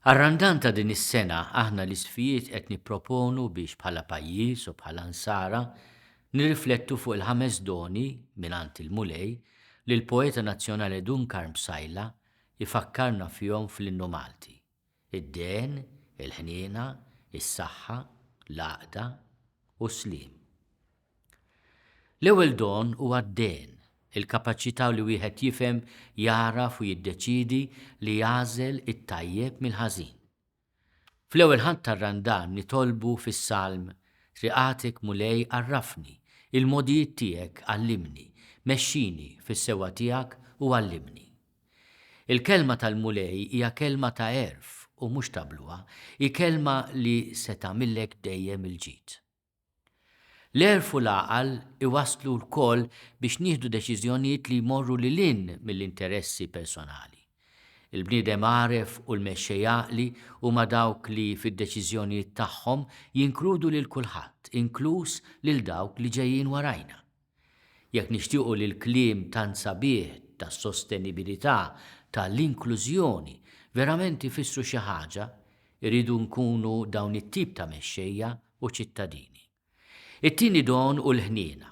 Għar-Randan ta' din is-sena aħna l-Isqfijiet qed nipproponu biex bħala pajjiż u bħala Nsara nirriflettu fuq il-ħames doni mingħand il-Mulej li l-poeta nazzjonali Dun Karm Psaila jfakkarna fihom fl-Innu Malti, id-dehen, il-ħniena, is-saħħa, l-għaqda u s-sliem. L-ewwel don huwa d-dehen, il-kapaċità li wieħed jifhem, jagħraf u jiddeċiedi li jagħżel it-tajjeb mill-ħażin. Fl-ewwel Ħadd tar-Randan nitolbu fis-Salm, Triqatek Mulej għarrafni, il-mogħdijiet tiegħek għallimni, mexxini fis-sewwa tiegħek u għallimni. Il-kelma tal-Mulej hija kelma ta' għerf u mhux ta' bluha, hi kelma li se tagħmillek dejjem il-ġid. L-għerf u l-għaqal iwasslu wkoll biex nieħdu deċiżjonijiet li jmorru lil hinn mill-interessi personali. Il-bniedem għaref u l-mexxej għaqli huma dawk li fid-deċiżjonijiet tagħhom jinkludu lil kulħadd, inkluż lil dawk li ġejjin warajna. Jekk nixtiequ li l-kliem tant sabiħ tas-sostenibilità, ta' l-inklużjoni, verament ifissru xi ħaġa, irridu nkunu dawn it-tip ta' mexxejja u ċittadini. It-tieni don hu l-ħniena,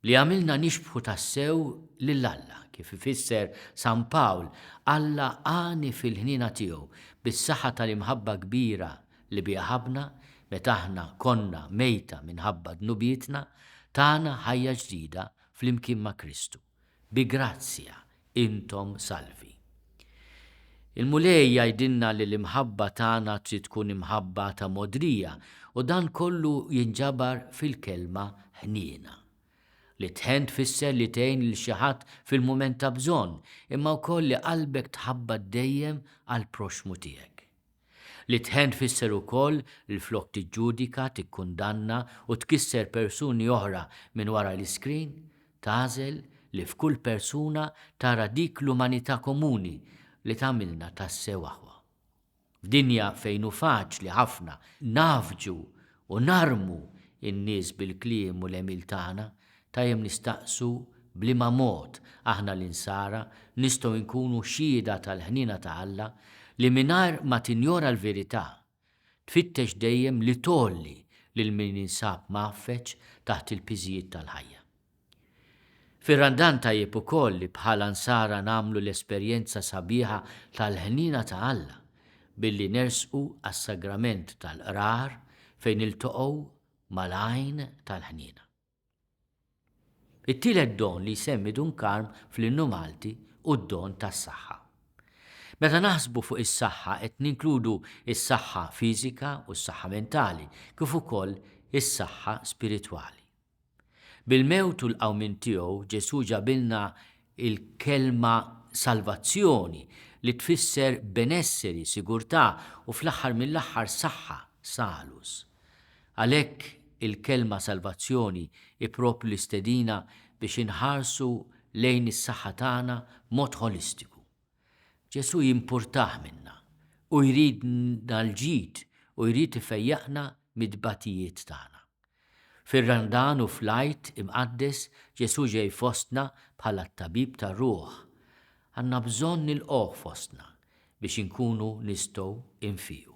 li jagħmilna nixbħu tassew lil Alla, kif ifisser San Pawl, Alla għani fil-ħniena tiegħu, bis-saħħa tal-imħabba kbira li biha ħabbna, meta aħna konna mejta minħabba dnubietna, tana ħajja ġdida flimkien ma' Kristu. Bi grazzja intom salvi. Il-Mulej jgħidilna li l-imħabba tagħna trid tkun imħabba ta' mogħdrija u dan kollu jinġabar fil-kelma ħniena. Li tħenn tfisser li tgħin lil xi ħadd fil-mument ta' bżonn, imma wkoll li qalbek tħabbat dejjem għall-proxxmu tiegħek. Li tħenn tfisser ukoll li flok tiġġudika, tikkundanna u tkisser persuni oħra minn wara l-iskrin, tagħżel li f'kull persuna tara dik l-umanità komuni li tagħmilna tassew aħwa. F'dinja fejn hu faċli ħafna ngħaffġu u narmu n-nies bil-kliem u l-għemil tagħna, tajjeb nistaqsu b'liema mod aħna l-Insara nistgħu nkunu xhieda tal-ħniena ta' Alla li mingħajr ma tinjora l-verità, tfittex dejjem li tgħolli lil min jinsab mgħaffeġ taħt il-piżijiet tal-ħajja. Fir-Randan tajjeb ukoll li bħala Nsara nagħmlu l-esperjenza sabiħa tal-ħniena ta' Alla billi nersqu għas-sagrament tal-Qrar fejn niltaqgħu mal-għajn tal-ħniena. It-tielet don li jsemmi Dun Karm fl-Innu Malti hu d-don tas-saħħa. Meta naħsbu fuq is-saħħa qed ninkludu s-saħħa fiżika u s-saħħa mentali kif ukoll is-saħħa spiritwali. Bil-mewt u l-qawmien tiegħu Ġesù ġabilna l-kelma salvazzjoni li tfisser benesseri, sigurtà u fl-aħħar mill-aħħar saħħa, salus. Għalhekk il-kelma salvazzjoni hi proprju l-istedina biex inħarsu lejn is-saħħa tagħna b'mod ħolistiku. Ġesù jimpurtah minna u jridna l-ġid u jrid ifejjaqna mit-tbatijiet tagħna. Fir-Randan u fl-Għid Imqaddes Ġesù ġej fostna bħala t-tabib tar-ruħ. Għandna bżonn nilqgħuh fostna biex inkunu nistgħu nfiqu.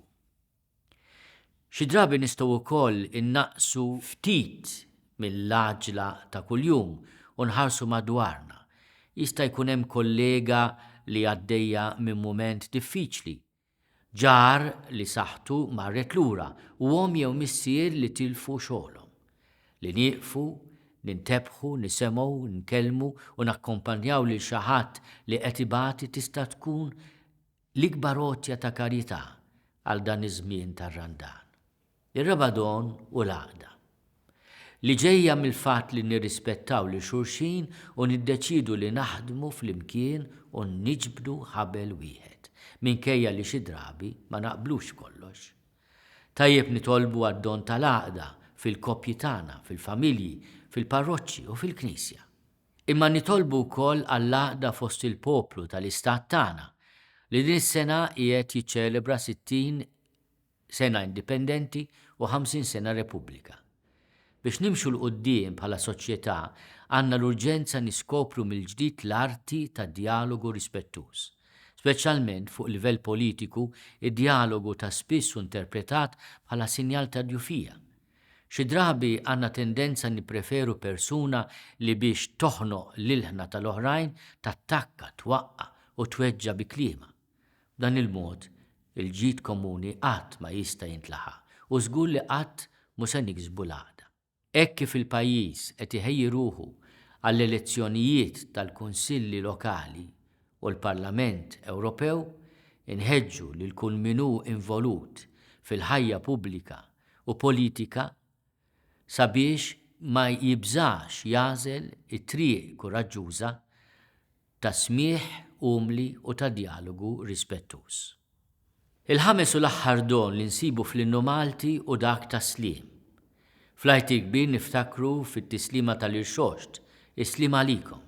Xi drabi nistgħu wkoll innaqqsu ftit mill-għaġla ta' kuljum u nħarsu madwarna. Jista' jkun hemm kollega li għaddejja minn mument diffiċli, ġar li saħħtu marret lura u omm jew missier li tilfu xogħolhom. Li nieqfu, nintebħu, nisemgħu, nkellmu u nakkompanjaw lil xi ħadd li qed ibati tista' tkun L-ikbar għotja ta' karità għal dan iż-żmien tar-Randan. Ir-raba' don hu l-għaqda. Li ġejja mill-fatt li nirrispettaw lil xulxin u niddeċiedu li naħdmu flimkien u niġbdu ħabel wieħed, minkejja li xi drabi ma naqblux f'kollox. Tajjeb nitolbu għad-don tal-għaqda fil-koppji tagħna, fil-familji, fil-parroċċi u fil-Knisja. Imma nitolbu wkoll għall-għaqda fost il-poplu tal-istat tagħna, li din is-sena qiegħed jiċċelebra 60 sena indipendenti u 50 sena Repubblika. Biex nimxu 'l quddiem bħala soċjetà għandna l-urġenza niskopru mill-ġdid l-arti tad-djalogu rispettuż. Speċjalment fuq livell politiku, id-djalogu ta' spiss hu interpretat bħala sinjal ta' djufija. Xi drabi għandna tendenza nippreferu persuna li biex toħnoq l-ilħna tal-oħrajn tattakka, twaqqa' u tweġġa' bi kliemha. B'dan il-mod, il-ġid komuni qatt ma jista' jintlaħaq u żgur li qatt mhu se niksbu l-għaqda. Hekk kif il-pajjiż qed iħejji ruħu għall-elezzjonijiet tal-Kunsilli Lokali u l-Parlament Ewropew, inħeġġu lil kull min hu involut fil-ħajja pubblika u politika sabiex ma jibżax jagħżel it-triq kuraġġuża ta' smigħ umli u ta' djalogu rispettuż. Il-ħames u l-aħħar don li nsibu fl-Innu Malti hu dak tas-sliem. Fl-Għid il-Kbir niftakru fit-tislima tal-Irxoxt, Is-sliem għalikom.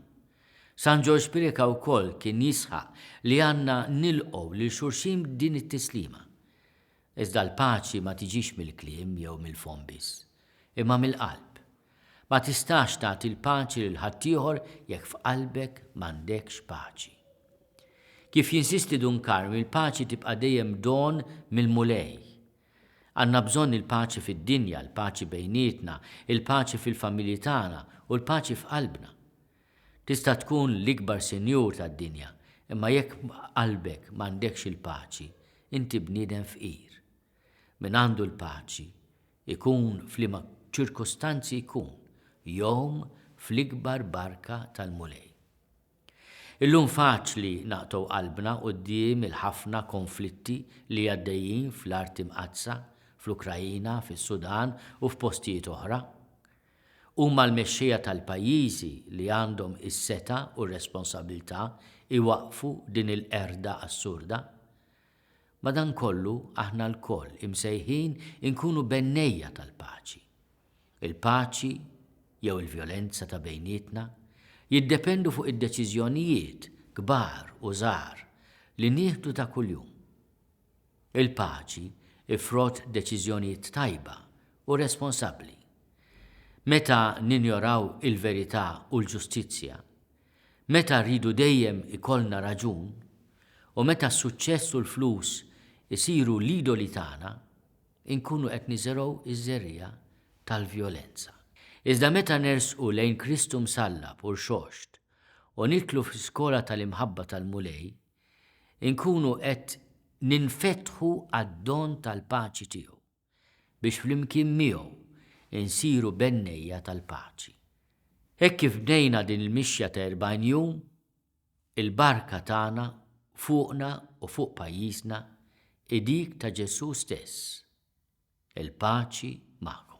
San Ġorġ Preca wkoll kien jisħaq li għandna nilqgħu lil xulxin b'din it-tislima. Iżda l-paċi ma tiġix mill-kliem jew mill-fomm biss, imma mill-qalb. Ma tistax tagħti l-paċi lil ħaddieħor jekk f'qalbek m'għandekx paċi. Kif jinsisti Dun Karm, il-paċi tibqa' dejjem don mill-Mulej. Għandna bżonn il-paċi fid-dinja, il-paċi bejnietna, il-paċi fil-familji tagħna u l-paċi f'qalbna. Tista' tkun l-ikbar sinjur tad-dinja, imma jekk f'qalbek m'għandekx il-paċi, inti bniedem fqir. Min għandu l-paċi, ikun f'liema ċirkustanzi jkun, jgħum fl-ikbar barka tal-Mulej. Illum faċli naqtgħu qalbna quddiem il-ħafna konflitti li għaddejjin fl-Art Imqaddsa, fl-Ukraina, fis-Sudan u f'postijiet oħra. Huma l-mexxejja tal-pajjiżi li għandhom is-setgħa u r-responsabbiltà jwaqqfu din il-qerda assurda. Madankollu aħna lkoll imsejħin inkunu bennejja tal-paċi. Il-paċi jew il-vjolenza ta' bejnietna jiddependu fuq id-deċiżjonijiet, kbar u żgħar, li nieħdu ta' kuljum. Il-paċi hi frott deċiżjonijiet tajba u responsabbli. Meta ninjoraw il-verità u l-ġustizzja, meta rridu dejjem ikollna raġun, u meta s-suċċess u l-flus isiru l-idoli tagħna, inkunu qed niżergħu ż-żerriegħa tal-vjolenza. Iżda meta nersqu lejn Kristu msallab u rxoxt u nidħlu fl-iskola tal-imħabba tal-Mulej, inkunu qed ninfetħu għad-don tal-paċi tiegħu, biex flimkien miegħu nsiru bennejja tal-paċi. Hekk kif bdejna din il-mixja ta' 40 jum, Il-barka tagħna fuqna u fuq pajjiżna hi dik ta' Ġesù stess. Il-paċi magħkom.